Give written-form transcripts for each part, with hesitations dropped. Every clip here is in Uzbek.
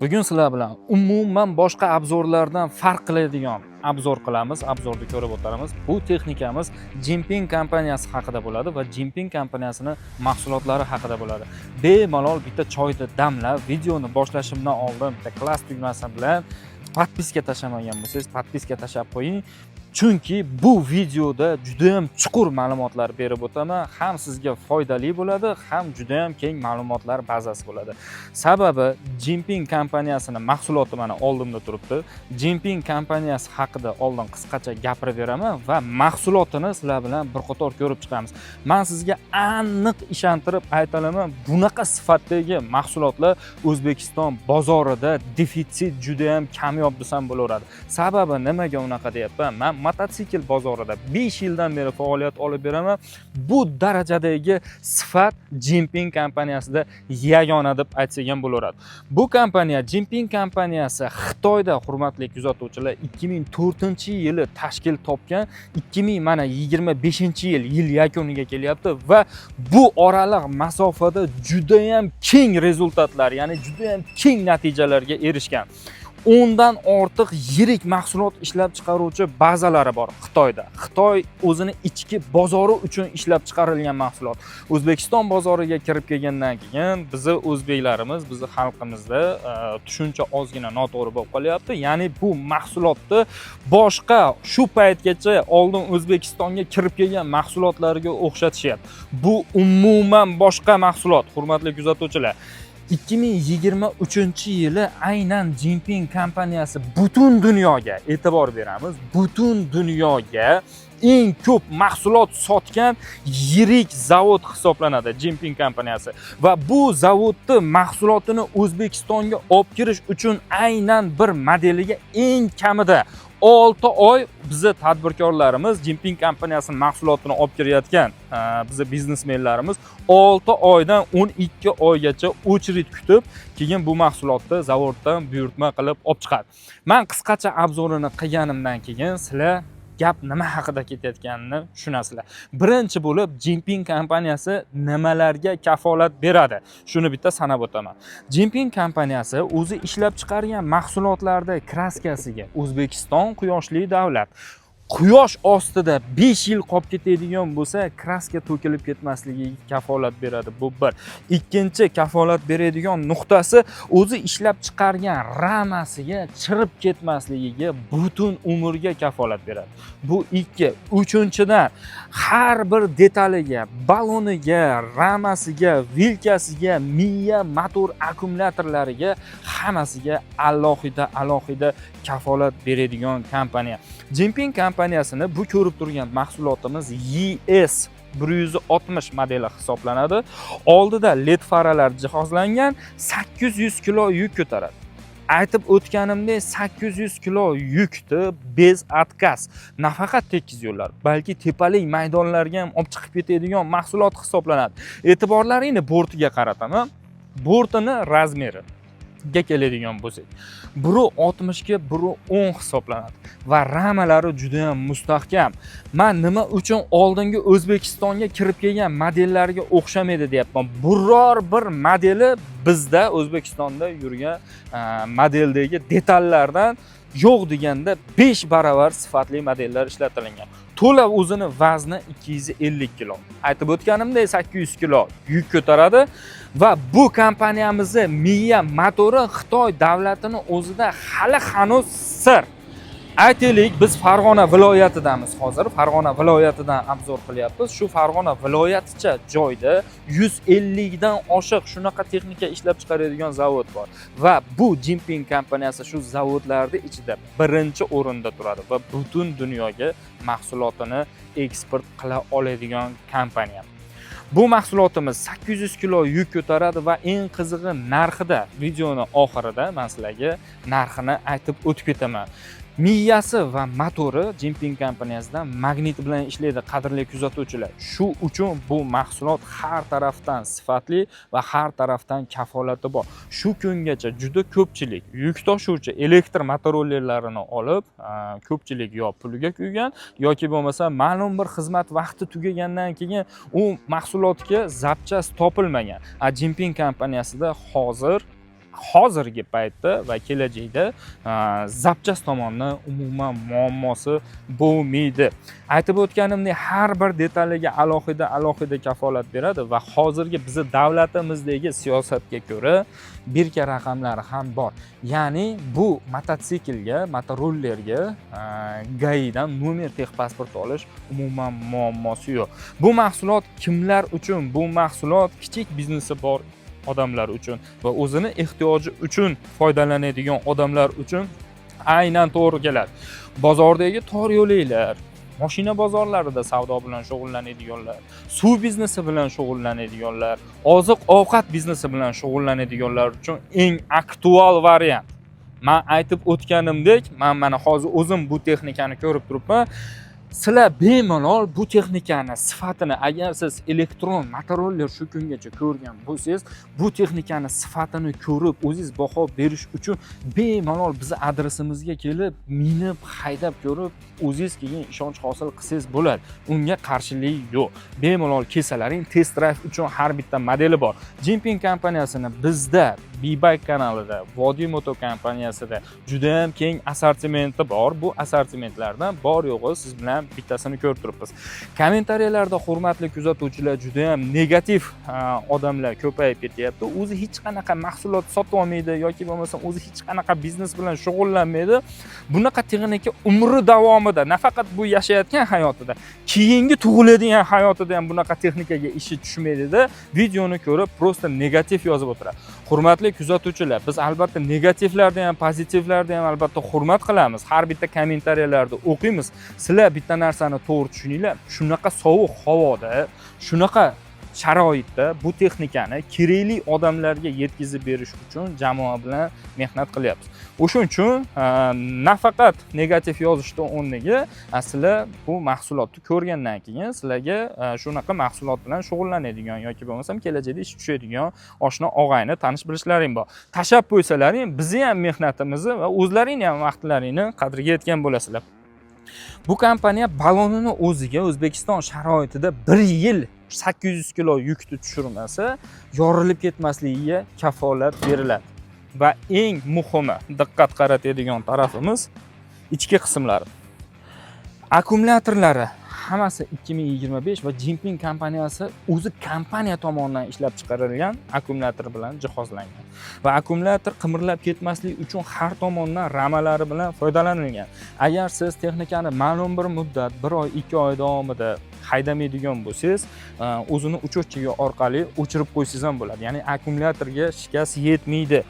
Bugun sizlar bilan umuman boshqa обзор lardan farq qiladigan обзор qilamiz, обзор ni ko'rib o'tamiz. Bu texnikamiz Jimping kompaniyasi haqida bo'ladi va Jimping kompaniyasini mahsulotlari haqida bo'ladi. Bemalol bitta choyni damlab, videoni boshlashimdan oldin bitta класс tugmasi bilan подписка tashlamagan bo'lsangiz, подписка tashlab qo'ying. Chunki bu videoda juda ham chuqur ma'lumotlar berib o'taman. Ham sizga foydali bo'ladi, ham juda ham keng ma'lumotlar bazasi bo'ladi. Sababi Jimping kompaniyasini mahsuloti mana oldimda turibdi. Jimping kompaniyasi haqida oldin qisqacha gapirib beraman va mahsulotini sizlar bilan bir qator ko'rib chiqamiz. Man sizga aniq ishontirib ayta olaman, bunaqa sifatdagi mahsulotlar O'zbekiston bozorida defitsit, juda ham kamyob desam bo'laveradi. Sababi nimaga unaqa deyapman? Man mototsikl bozorida 5 yildan beri faoliyat olib beraman. Bu darajadagi sifat Jimping kompaniyasida yagona deb aytsak ham bo'laveradi. Bu kompaniya, Jimping kompaniyasi Xitoyda, hurmatli kuzatuvchilar, 2004-yili tashkil topgan, 2000 mana 25-yil yil yakuniga kelyapti va bu oraliq masofada juda ham keng результат lar, ya'ni juda ham keng natijalarga erishgan. 10 dan ortiq yirik mahsulot ishlab chiqaruvchi bazalari bor Xitoyda. Xitoy o'zini ichki bozori uchun ishlab chiqarilgan mahsulot. O'zbekiston bozoriga kirib kelgandan keyin bizni o'zbeklarimiz, bizni xalqimizda tushuncha ozgina noto'g'ri bo'lib qolyapti. Ya'ni bu mahsulotni boshqa shu paytgacha oldin O'zbekistonga kirib kelgan mahsulotlarga o'xshatishyapti. Bu umuman boshqa mahsulot, hurmatli kuzatuvchilar. 2023 yili aynan Jinping kompaniyasi butun dunyoga, e'tibor beramiz, butun dunyoga eng ko'p mahsulot sotgan yirik zavod hisoblanadi Jinping kompaniyasi va bu zavodni mahsulotini O'zbekistonga olib kirish uchun aynan bir modeliga eng kamida 6 oy bizni tadbirkorlarimiz, Jinping kompaniyasini mahsulotini olib kirayotgan bizni biznesmenlarimiz 6 oydan 12 oygacha очередь kutib, keyin bu mahsulotni zavoddan buyurtma qilib olib chiqadi. Man qisqacha обзор ini qilganimdan keyin sizlar gap nima haqida ketayotganini tushunasizlar. Birinchi bo'lib Jinping kompaniyasi nimalarga kafolat beradi? Shuni bitta sanab o'taman. Jinping kompaniyasi o'zi ishlab chiqargan mahsulotlarda краска siga, O'zbekiston quyoshli davlat, quyosh ostida 5 yil qolib ketadigan bo'lsa, краска to'kilib ketmasligiga kafolat beradi. Bu bir. Ikkinchi kafolat beradigan nuqtasi, o'zi ishlab chiqargan ramasiga chirib ketmasligiga butun umrga kafolat beradi. Bu ikki. Uchinchidan, har bir detaliga, baloniga, ramasiga, vilkasiga, miya, motor, akkumulyatorlariga, hammasiga alohida alohida kafolat beradigan kompaniya. Jinping kompaniyasini bu ko'rib turgan mahsulotimiz ES 160 modeli hisoblanadi. Oldida LED faralar jihozlangan, 800 kilo yuk ko'taradi. Aytib o'tganimdek, 800 kilo yukni без отказ nafaqat tekis yo'llar, balki tepalik maydonlarga ham olib chiqib ketadigan mahsulot hisoblanadi. E'tiborlaringni bortiga qarataman. Bortini размер iga keladigan bo'lsak, biri 60 ga biri 10 hisoblanadi va ramalari juda ham mustahkam. Man nima uchun oldingi O'zbekistonga kirib kelgan modellarga o'xshamaydi deyapman? Biror bir modeli bizda, O'zbekistonda yurgan modeldagi detallardan yo'q deganda 5 baravar sifatli modellar ishlatilgan. To'la o'zini vazni 250 kilo. Aytib o'tganimdek, 800 kilo yuk ko'taradi va bu kompaniyamizni miya motori Xitoy davlatini o'zida hali hanuz sir. Aytaylik, biz Farg'ona viloyatidamiz hozir. Farg'ona viloyatidan обзор qilyapmiz. Shu Farg'ona viloyaticha joyda 150 dan oshiq shunaqa texnika ishlab chiqaradigan zavod bor va bu Jinping kompaniyasi shu zavodlarni ichida birinchi o'rinda turadi va butun dunyoga mahsulotini eksport qila oladigan kompaniya. Bu mahsulotimiz 800 kilo yuk ko'taradi va eng qizig'i narxida. Videoni oxirida man sizlarga narxini aytib o'tib ketaman. Miyasi va motori Jinping kompaniyasidan magnit bilan ishlaydi, qadrli kuzatuvchilar. Shu uchun bu mahsulot har tarafdan sifatli va har tarafdan kafolati bor. Shu kungacha juda ko'pchilik yuk tashuvchi elektr motorollerlarini olib, ko'pchilik yo puliga kuygan yoki bo'lmasa ma'lum bir xizmat vaqti tugagandan keyin u mahsulotga запчасть topilmagan. A Jinping kompaniyasida hozir Hozirgi paytda va kelajakda запчасть tomonidan umuman muammosi bo'lmaydi. Aytib o'tganimdek, har bir detaliga alohida alohida kafolat beradi va hozirgi bizni davlatimizdagi siyosatga ko'ra бирка raqamlari ham bor. Ya'ni bu mototsiklga, motorollerga ГАИ dan номер техпаспорт olish umuman muammosi yo'q. Bu mahsulot kimlar uchun? Bu mahsulot kichik biznesi bor odamlar uchun va o'zini ehtiyoji uchun foydalanadigan odamlar uchun aynan to'g'ri keladi. Bozordagi tor yo'laklar, mashina bozorlarida savdo bilan shug'ullanadiganlar, suv biznesi bilan shug'ullanadiganlar, oziq ovqat biznesi bilan shug'ullanadiganlar uchun eng aktual variant. Man aytib o'tganimdek, man mana hozir o'zim bu texnikani ko'rib turibman. Sizlar bemalol bu texnikani sifatini, agar siz elektron motoroller shu kungacha ko'rgan bo'lsangiz, bu texnikani sifatini ko'rib, o'zingiz baho berish uchun bemalol bizni adresimizga kelib, minib, haydab ko'rib, o'zingiz keyin ishonch hosil qilsangiz bo'ladi. Unga qarshilik yo'q. Bemalol kelsalaring, test drive uchun har bitta modeli bor. Jimping kompaniyasini bizda Bike kanalida, Vodiy Moto kompaniyasida juda ham keng assortimenti bor. Bu assortimentlardan bor yo'g'i siz bilan bittasini ko'rib turibmiz. Kommentariyalarda, hurmatli kuzatuvchilar, juda ham negativ odamlar ko'payib ketyapti. O'zi hech qanaqa mahsulot sotib olmaydi yoki bo'lmasam o'zi hech qanaqa biznes bilan shug'ullanmaydi. Bunaqa texnika umri davomida, nafaqat bu yashayotgan hayotida, keyingi tug'iladigan hayotida ham bunaqa texnikaga ishi tushmaydida, videoni ko'rib, просто negativ yozib o'tiradi. Hurmatli kuzatuvchilar, biz albatta negativlarni ham, pozitivlarni ham albatta hurmat qilamiz. Har bitta kommentariyalarni o'qiymiz. Sizlar bitta narsani to'g'ri tushuninglar. Shunaqa sovuq havoda, shunaqa sharoitda bu texnikani kerakli odamlarga yetkazib berish uchun jamoa bilan mehnat qilyapmiz. O'shuning uchun nafaqat negativ yozishni o'rniga, sizlar bu mahsulotni ko'rgandan keyin sizlarga shunaqa mahsulot bilan shug'ullanadigan yoki bo'lmasam kelajakda ish tushadigan oshna, og'ayni, tanish bilishlaring bor. Tashlab qo'ysalaring, bizni ham mehnatimizni va o'zlaringni ham vaqtlaringni qadriga yetgan bo'lasizlar. Bu kompaniya balonini o'ziga O'zbekiston sharoitida bir yil 800 kilo yukni tushirmasa, yorilib ketmasligiga kafolat beriladi. Va eng muhimi, diqqat qaratadigan tarafimiz ichki qismlari. Akkumulyatorlari hammasi 2025 va Jimping kompaniyasi o'zi kompaniya tomonidan ishlab chiqarilgan akkumulyator bilan jihozlangan va akkumulyator qimirlab ketmasligi uchun har tomondan ramalari bilan foydalanilgan. Agar siz texnikani ma'lum bir muddat, bir oy, 2 oy davomida haydamaydigan bo'lsangiz, o'zini учётчик i orqali o'chirib qo'ysangiz ham bo'ladi, ya'ni akkumulyatorga shikast yetmaydi.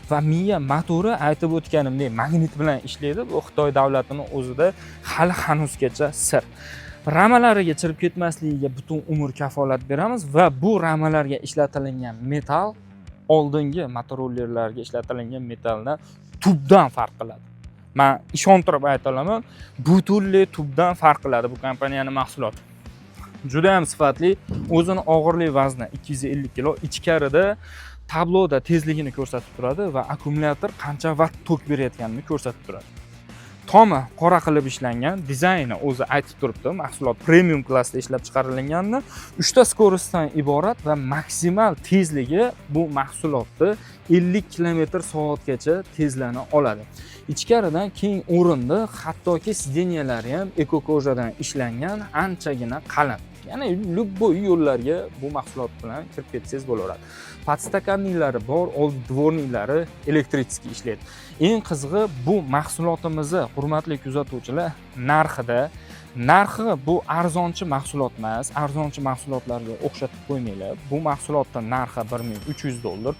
Va miya motori, aytib o'tganimdek, magnit bilan ishlaydi. Bu Xitoy davlatini o'zida hali hanuzgacha sir. Ramalariga chirib ketmasligiga butun umr kafolat beramiz va bu ramalarga ishlatilingan metall oldingi motorollerlarga ishlatilingan metalldan tubdan farq qiladi. Man ishontirib ayta olaman, butunlay tubdan farq qiladi. Bu kompaniyani mahsuloti juda ham sifatli. O'zini og'irlik vazni 250 kilo. Ichkarida tabloda tezligini ko'rsatib turadi va akkumulyator qancha vatt tok berayotganini ko'rsatib turadi. Tomi qora qilib ishlangan, dizayni o'zi aytib turibdi, mahsulot premium klassda ishlab chiqarilganini. Uchta скорость dan iborat va maksimal tezligi bu mahsulotni 50 kilometr soatgacha tezlana oladi. Ichkaridan keng o'rindiq, hattoki сиденья lari ham эко кожа dan ishlangan, anchagina qalin, ya'ni любой yo'llarga bu mahsulot bilan kirib ketsangiz bo'laveradi. Подстаканник lari bor, old дворник lari электрический ishlaydi. Eng qizig'i, bu mahsulotimizni, hurmatli kuzatuvchilar, narxida. Narxi bu arzonchi mahsulot emas, arzonchi mahsulotlarga o'xshatib qo'ymanglar. Bu mahsulotni narxi 1300 dollar.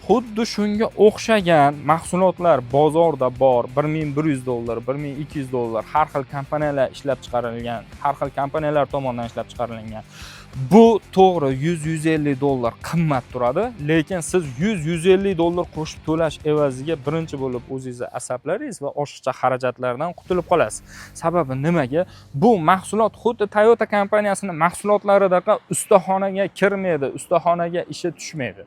Xuddi shunga o'xshagan mahsulotlar bozorda bor, 1100 dollar, 1200 dollar, har xil kompaniyalar ishlab chiqarilgan, har xil kompaniyalar tomonidan ishlab chiqarilgan. Bu to'g'ri, 100-150 dollar qimmat turadi, lekin siz 100-150 dollar qo'shib to'lash evaziga birinchi bo'lib o'zingizni asablaringiz va oshiqcha xarajatlardan qutulib qolasiz. Sababi nimaga? Bu mahsulot xuddi Toyota kompaniyasini mahsulotlaridaqa ustaxonaga kirmaydi, ustaxonaga ishi tushmaydi.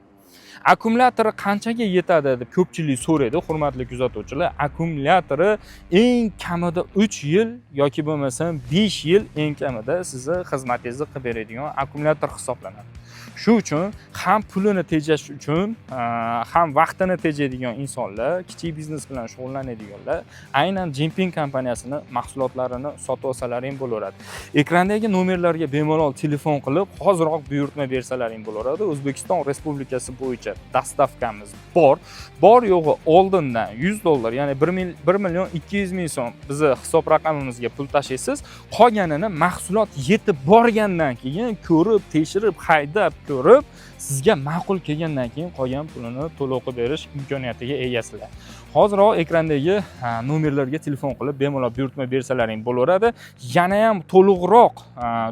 Akkumulyatori qanchaga yetadi deb ko'pchilik so'raydi, hurmatli kuzatuvchilar. Akkumulyatori eng kamida 3 yil yoki bo'lmasam 5 yil eng kamida sizni xizmatingizni qilib beradigan akkumulyator hisoblanadi. Shu uchun ham pulini tejash uchun, ham vaqtini tejaydigan insonlar, kichik biznes bilan shug'ullanadiganlar aynan Jimping kompaniyasini mahsulotlarini sotib olsalaring bo'laveradi. Ekrandagi nomerlarga bemalol telefon qilib, hoziroq buyurtma bersalaring bo'laveradi. O'zbekiston Respublikasi bo'yicha доставка miz bor. Bor yo'g'i oldindan 100 dollar, ya'ni 1 million 200 ming so'm bizni hisob raqamimizga pul tashlaysiz. Qolganini mahsulot yetib borgandan keyin ko'rib, tekshirib, haydab ko'rib, sizga ma'qul kelgandan keyin qolgan pulini to'lov qilib berish imkoniyatiga egasizlar. Hoziroq ekrandagi nomerlarga telefon qilib bemalol buyurtma bersalaring bo'laveradi. Yana ham to'liqroq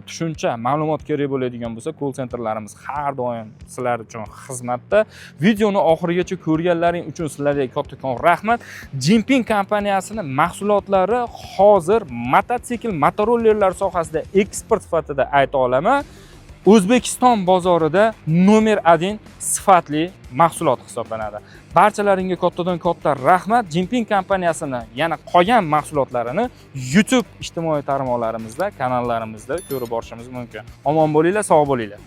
tushuncha, ma'lumot kerak bo'ladigan bo'lsa, колл-центр larimiz har doim sizlar uchun xizmatda. Videoni oxirigacha ko'rganlaring uchun sizlarga kattakon rahmat. Jimping kompaniyasini mahsulotlari hozir mototsikl, motorollerlar sohasida ekspert sifatida ayta olaman. O'zbekiston bozorida номер 1 sifatli mahsulot hisoblanadi. Barchalaringga kattadan katta rahmat. Jimping kompaniyasini yana qolgan mahsulotlarini YouTube ijtimoiy tarmoqlarimizda, kanallarimizda ko'rib borishimiz mumkin. Omon bo'linglar, sog' bo'linglar.